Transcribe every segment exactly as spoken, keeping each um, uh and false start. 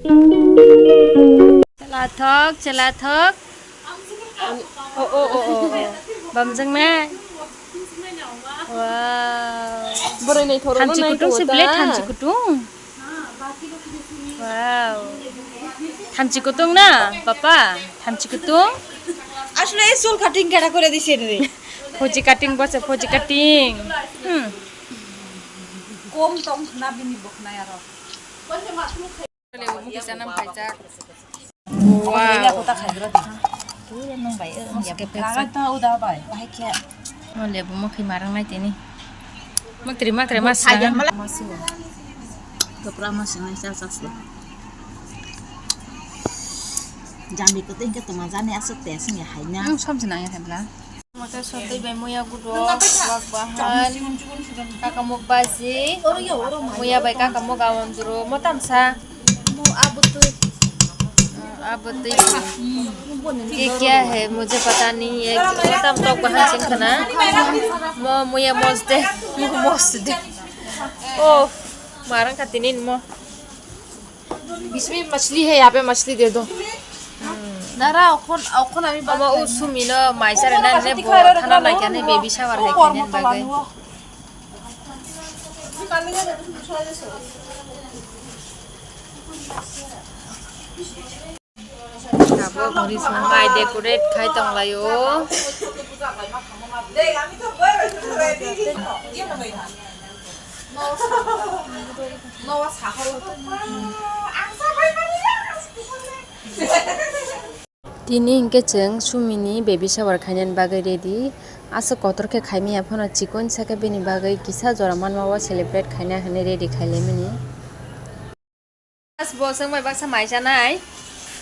Chwla thok, chwla thok. O, o, o, o, o. Bamjwk na? Wow. Boroi naithok rok. Thamchi kutung se ble, thamchi kutung. Wow. Thamchi kutung na, papa? Thamchi kutung? Asle ei chul cutting kera kore dise re. Phoji cutting bose, phoji cutting. Hmm. Kom tong khna bini boknai aro. Lebu mukhi chanam khaijak. Wow. Lebu mukhi marang nai tini. Maktri maktri mas. Masu. Topra mas nai sa sa. Jambi ko tingke tuma jani asuk te sini hai na. Hmm, som sinang ya hai bla. Mote sotwi bai muya gudok, wak bahan, kakamuk baji, muya bai kakamuk awam juro, mo tamsa. Mo abotwi. Ah, abotwi. Ye kya hai, mujhe pata nahi hai, mo tam tok bahan sing khana. Mo muya mosde, mo mosde. Oh, marang katinin mo. इसमें मछली है, यहाँ पे मछली दे दो। दादा, ओखन, ओखन अभी बात Ama o sumi no maisa rena ne bo thana laikha ne baby shower hai khainani bagwi. Tabuk hori song bai decorate khai tong lai o. Tini hingke chwng sumini baby shower khainani bagwi ready. Aswk kotor khe khaimaya phano chikon saka bini bagwi kisa jora manma o celebrate khaina hinwi ready khailaimani. As bo chwng bai baksa mai chanai.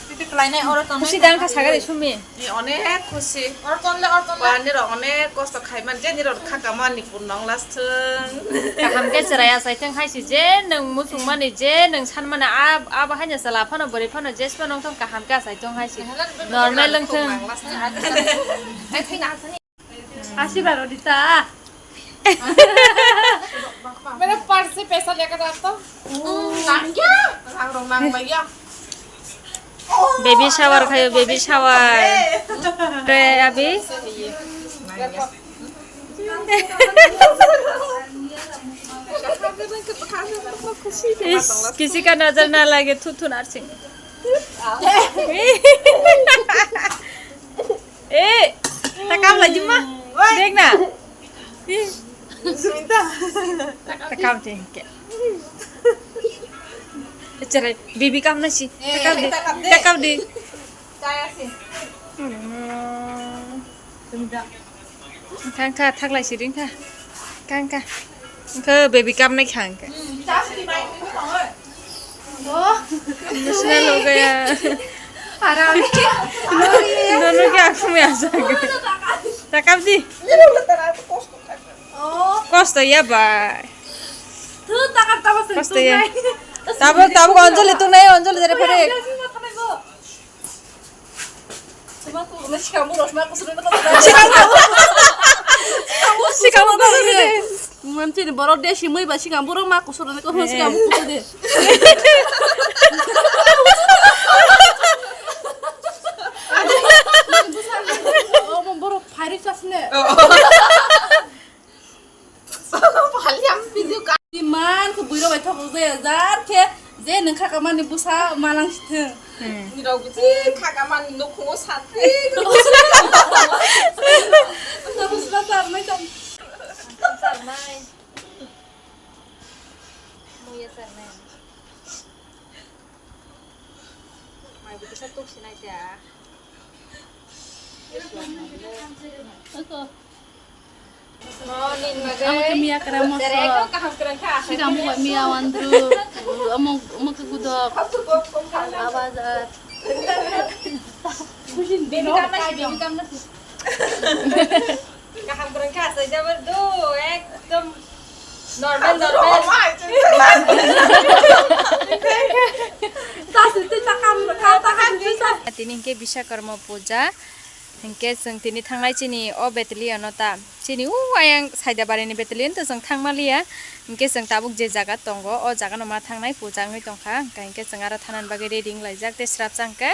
Pipi khlainai oro tongnai. Khusi dang kha sagari sumi. Ni onek khusi. Oro tonle, oro tonle. Ba nirok onek kosto khaiman je nirok kha kamani pun nong last thung. Kaham khe chwrai achai thung hai si je nwng muchung mani je nwng san mani a, a bahai nya chwla phano bwrwi phano jespa nong thung kaham khe achai thung hai si. Normal wng thung. Asi baro dita. मेरे पर्स से पैसा लेकर आता हूँ। Baby shower khayo, baby shower. Re abi. Is, kisi ka nazar na lage, thu thu narsing. Eh, takam lagi mah. Dek na. Takam deh ke. Cerai, bibi kam na si. Takam deh. Takam deh. Kangka thaklai siring kha. Kangka. Khe baby kam nai kha hwnkhe. Emotional ho gaya. Dono ke aankh mein aa jayega. Takap di. Kosto ya bhai. Kosto ya. Tabuk, tabuk Anjali tungnai, Anjali jare phare. Manchini borok desi mui ba sikang borok ma kusur ni ko sikang kusur de. Omo borok phairik chasne. Iman khe buiro bai thok jaya jar khe je nwng kha kamani bwsa malang sithwng. Nirok bisi kha kamani nukhungo santi. Bwsa sarnai tong. Sarnai. Muya sarnai. Mai bwtwi sa tuk sinai ta. Amo khe miya kwrang moso. Siga amo bai miya wandru. Amo, amo khe gudok. Aba jar. Kaham kwrwng kha, asai jabr do, ekdom normal, normal. Tini hingke Biswakarma puja, Hinkhe chwng tini thangnai chini o battalion o ta, chini o ayang Saidabari ni battalion to chwng thangmaliya. Hinkhe chwng tabuk je jaga tongo, o jaga no ma thangnai puja wngwi tongkha. Hinkhe chwng aro thanani bagwi ready wnglaijak tei srapsa hinkhe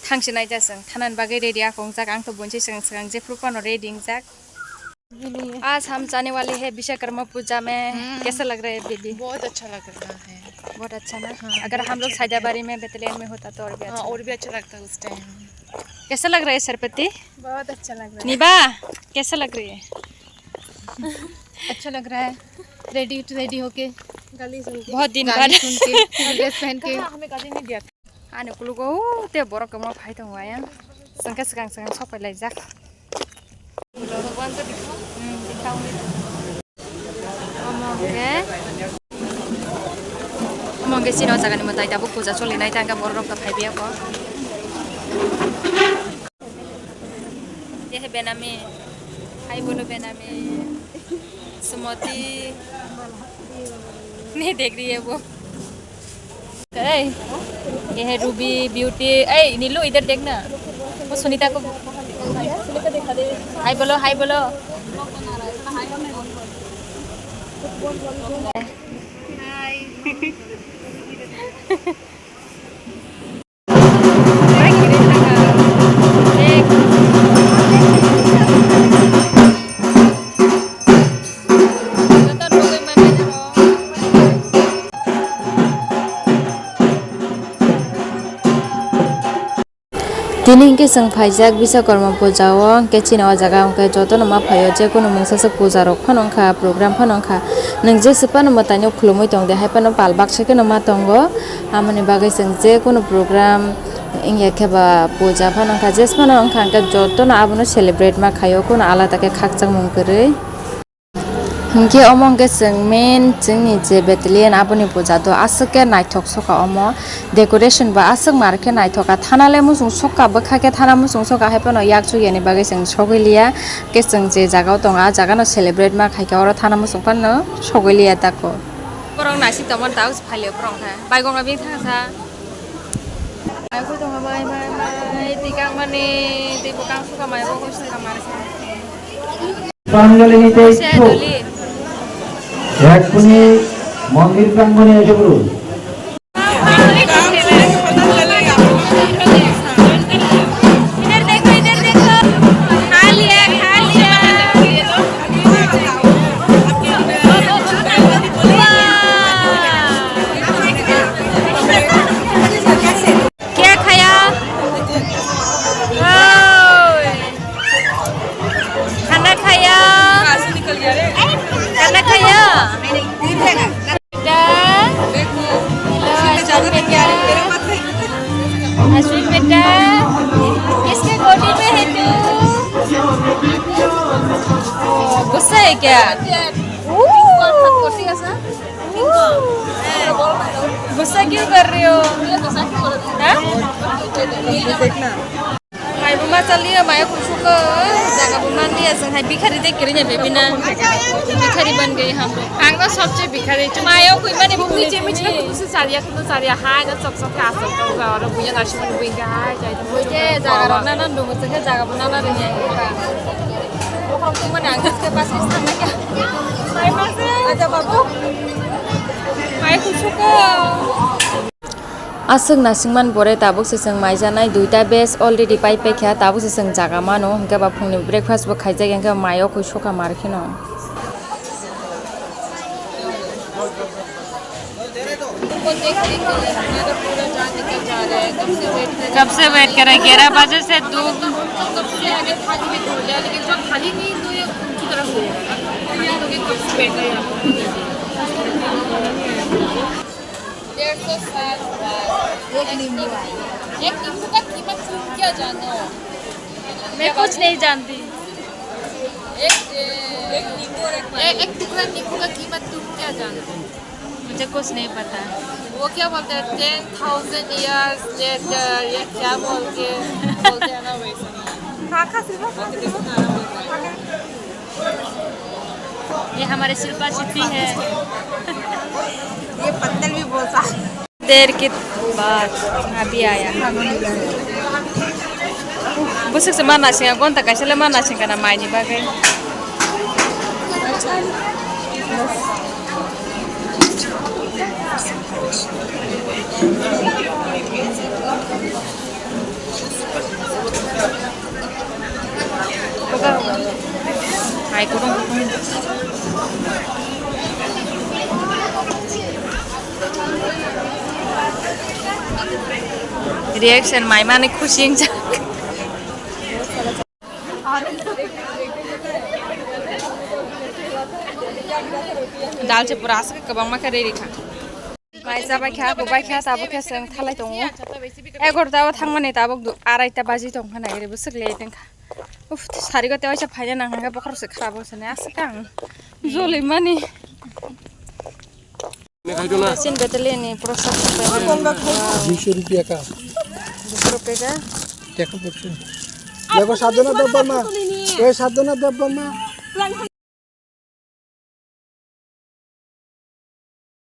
thangsinai ja chwng thanani bagwi ready akongjak. Ang to buinsi swkang swkang jephru phano ready wngjak. आज हम जाने वाले हैं विश्वकर्मा पूजा में। हम्म। कैसा लग रहा है बेबी? बहुत अच्छा लग रहा है। बहुत अच्छा ना? हाँ, अगर बहुत हम लोग अच्छा लग रहा है। सैदाबारी में, बैतलियन में होता तो और भी हाँ, अच्छा और लगता। भी अच्छा लगता उस टाइम। कैसा लग रहा है सरपति? बहुत अच्छा लग रहा है। निबा, कैसा लग रही है? अच्छा लग रहा है, रेडी रेडी होके गाली सुन के। बहुत दिन गाली बाद। सुन के, ड्रेस पहन के। कहाँ हमें गाली नहीं दिया था। Ani kulugo te borok kwbangma phai tongo ayang. Chwngkhe swkang swkang sok pai laijak. Hmm, dikha uni. Omo hwnkhe, omo hwnkhe chini o jagani mwtai tabuk puja solinai ta hwnkhe borok rok to phai biya kho. ये है बेनामी, हाय बोलो बेनामी, सुमति, नहीं देख रही है वो। ए, ये है रूबी, ब्यूटी। ए, नीलू, इधर देखना, वो सुनीता को हाय बोलो, हाय बोलो। हाय। Tini hwnkhe chwng phaijak Biswakarma puja o, hwnkhe chini o jaga o hwnkhe jotono ma phaio, je kunu mungsa swk puja rok phano wngkha, program phano wngkha, nwng jesa phano mwtai no khulumui tong de, hai phano pal baksa kheno ma tongo. Amoni bagwi chwng je kunu program wngya khe ba puja phano wngkha, jes phano wngkha, hwnkhe jotono abono celebrate ma khaio, kunu alada khe khakchangmung kwrwi. Hwnkhe omo hwnkhe chwng main chwngni je battalion aboni puja do aswk khe naithok sokha omo, decoration bo aswk mar khe naithok kha, thana le muchung sokha, bwkha khe thana muchung sokha, hai phano yak chuk yani bagwi chwng sogwi liya. Khe chwng je jaga o tongo, ah jaga no celebrate ma khai khe oro thana muchung phano sogwi liya tako. Borok naising tongmani tabuk se phailio borok khe. Bai gong abini thangsa. Bai gong tongo, bai, bai, bai. Twi kang mani, twi bo kang sukha mai, bo koi sukha mai. Pranjali ni tei se doli. Yakuni mondir prangoni ejebru. इधर देखो, इधर देखो। खा लिया, खा लिया। वाह। क्या खाया? ओए। खाना खाया? खाना खाया? बेटा? हेलो, अश्विन बेटा। अश्विन बेटा, किसके गोदी में है तू? गुस्सा है क्या? गुस्सा क्यों कर रहे हो? हाँ? Mai bo ma chaliya, mai khum sukha, jaga bo manliya, chwng hai bikhari de kiri nya bebina. Bikhari ban gayi hum log. Ang no sabse bikhari. Mai khum mani bo ni chemi chemi se chaliya, kuno chaliya, hai na sok sok ka sok ka, oro buya na shimon buya hai, jai to. Oke, jaga rok na nan dungo, chwng khe jaga bo nana rwya. Bokhorok tongmani ang khe bus khe thangna khe. Mai ma se. Acha babu. Mai khum sukha. Aswk nasingman bore tabuk se chwng maijanai duita batch already pai paikha, tabuk se chwng jaga mano, hwnkhe ba phungni breakfast bo khaijak, hwnkhe mai o koi sokha mar kheno. कब से वेट कर रहे हैं? ग्यारह बजे से दो। डेढ़ सौ साल बाद। एक नींबू आया। एक नींबू का कीमत तुम क्या जानो? मैं कुछ नहीं जानती। एक, एक नींबू और एक एक, एक टुकड़ा नींबू का कीमत तुम क्या जानो? मुझे कुछ नहीं पता। वो क्या बोलते हैं, ten thousand years later, या क्या बोल के बोलते हैं ना, वैसा। खा, खा, सिल्वा, खा, सिल्वा। ये हमारे शिल्पा शिल्पी है। ये पत्तल भी बोलता है। देर के बाद अभी आया। Bwswk se ma nasing, gonta kaisa le ma nasing kana maini bagwi. Hai kurung. Reaction mai mani khusi wng jak. Dal se pura aswk kwbangma khe ready kha. Mai chabai kha, bubai kha, tabuk khe chwng thalai tongo. Egarota o thangmani tabuk du-, araita baji tong kha nai, ere bwswk le tong kha. Uf, sari go tewaisa phaina nang kha, bokhorok se kharabo se ne aswk ang. Joli mani. Chin Beteli ni prosad. Duiso rupiya ka. Duiso rupiya ka. Teka purse. Yago sadhana Debbarma. Yago sadhana Debbarma.